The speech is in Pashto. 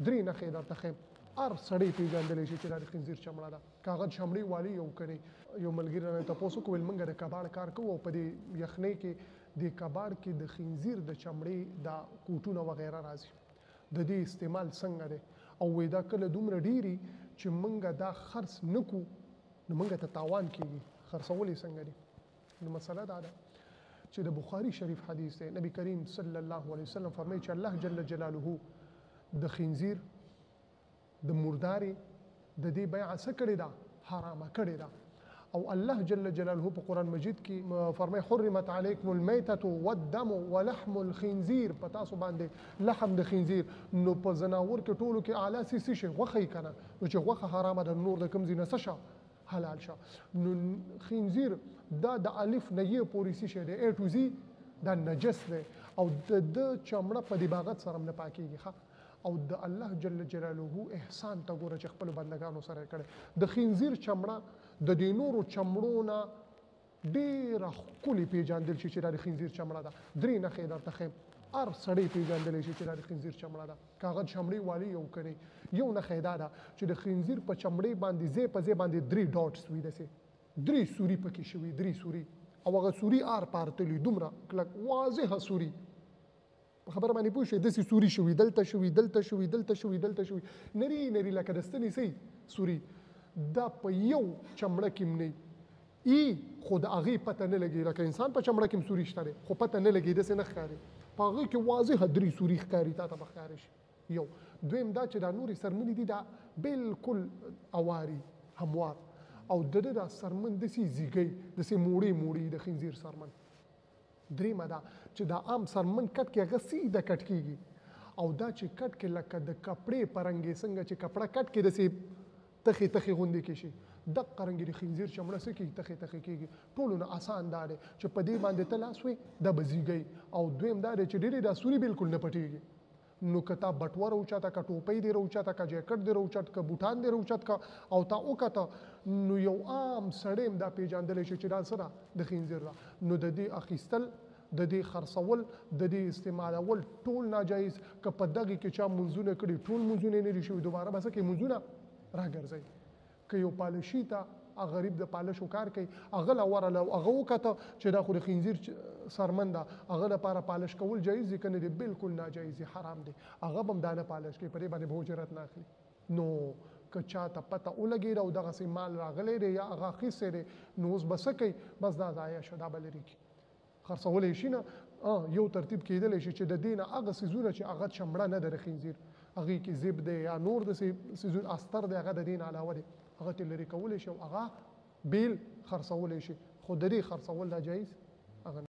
درې نښې درته ښیم، هر سړی پېژندلی شي چې دا د خنزیر چمړه ده، که هغه د چمړې والی یو که نه. یو ملګري رانه تپوس وکړو، ویل موږ د کباړ کار کوو او په دې یخنۍ کې دې کباړ کې د خنزیر د چمړې دا کوټونه وغیره راځي، د دې استعمال څنګه دی؟ او وایي دا کله دومره ډېري چې موږ دا خرڅ نه کړو نو موږ ته تاوان کېږي، خرڅول یې څنګه دي؟ نو مسله دا ده چې د بخاري شریف حدیث دی، نبی کریم صلی الله علیه وسلم فرمایي چې الله جل جلاله د خنزیر د مردارې د دې بیعه څه کړې ده؟ حرامه کړې ده. او الله جل جلاله په قرآن مجید کې فرمایي حرمت علیکم المیتة والدم ولحم الخنزیر، په تاسو باندې لحم د خنزیر. نو په ځناور کې ټولو کې اعلی څه شي؟ غوښه یې که نه، نو چې غوښه حرامه ده نور د کوم ځای نه څه شه؟ حلال شه. نو خنزیر دا د الف نه یې پورې څه شی دی؟ ای ټو زی، دا نجس دی او د ده چمړه په دباغت سره هم نه پاکېږي. ښه، او د الله جل جلاله احسان ته ګوره چې خپلو بندګانو سره یې کړی. د خنزیر چمړه د دې نورو چمړو نه ډېره ښکلې پېژندل شي چې دا د خنزیر چمړه ده. درې نښې درته ښیم، هر سړی پېژندلی شي چې دا د خنزیر چمړه ده، که هغه د چمړې والی یو که نه. یو نښه یې دا ده چې د خنزیر په چمړې باندې ځای په ځای باندې درې ډاټس وي، داسې درې سوري پکې شوي، درې سوري، او هغه سوري آر پار تلي، دومره کلک واضحه سوري. په خبره باندې پوه شئ، داسې سوري شوي، دلته شوي، دلته شوي، دلته شوي، دلته شوي، نری نری لکه د ستنې سي سوري. دا په یو چمړه کې هم نه ای، خو د هغې پته نه لګي، لکه انسان په چمړه کې هم سوري شته دی خو پته نه لګي، داسې نه ښکاري. په هغې کې واضحه درې سوري ښکاري، تا ته به ښکاري شي. یو دویم دا چې دا نورې څرمنې دي دا بالکل اواري هموار، او د ده دا څرمن داسې زیږی، داسې موړې موړې د خنزیر څرمن. درېیمه دا چې دا عام څرمن کټ کې هغه سیده کټ کېږي، او دا چې کټ کې لکه د کپړې په رنګ یې څنګه چې کپړه کټ کې داسې تخې تخې غوندې کې شي، دقه رنګ د خنزیر چمړه څه کېږي؟ تخې تخې کېږي. ټولو نه اسان دا دی چې په دې باندې ته لاس وې دا به زیږی، او دویم دا دی چې ډېرې دا سوري بالکل نه پټېږي. نو که تا بټوه راوچته، که ټوپۍ دې راوچته، که جاکټ دې راوچت، که بوټان دې راوچت که، او تا وکته، نو یو عام سړی هم دا پېژندلی شي چې دا څه ده؟ د خنزیر ده. نو د دې اخیستل، د دې خرڅول، د دې استعمالول ټول ناجایز. که په دغې کې چا مونځونه کړي ټول مونځونه یې نه دي شوي، دوباره به څه کوي؟ مونځونه راګرځوي. که یو پالشي ته هغه غریب د پالشو کار کوي، هغه له ورغله او هغه وکته چې دا خو د خنزیر څرمن ده، هغه لپاره پالش کول جایز دي که نه دي؟ بالکل ناجایز دي، حرام دي. هغه به هم دا نه پالش کوي، په دې باندې به اجرت نه اخلي. نو که چا ته پته ولګېده او دغسې مال راغلی دی یا هغه اخیستی دی، نو اوس به څه کوي؟ بس دا ضایع شو، دا به لرې کړي. خرڅولی شي نه. یو ترتیب کېدلی شي چې د دې نه هغه څیزونه چې هغه چمړه نه ده د خنزیر، هغې کې زیب دی یا نور داسې څیزونه، استر دی، هغه د دې نه علاوه دی، هغه ترې لرې کولی شي او هغه بیل خرڅولی شي. خو د دې خرڅول دا جایز هغه نه.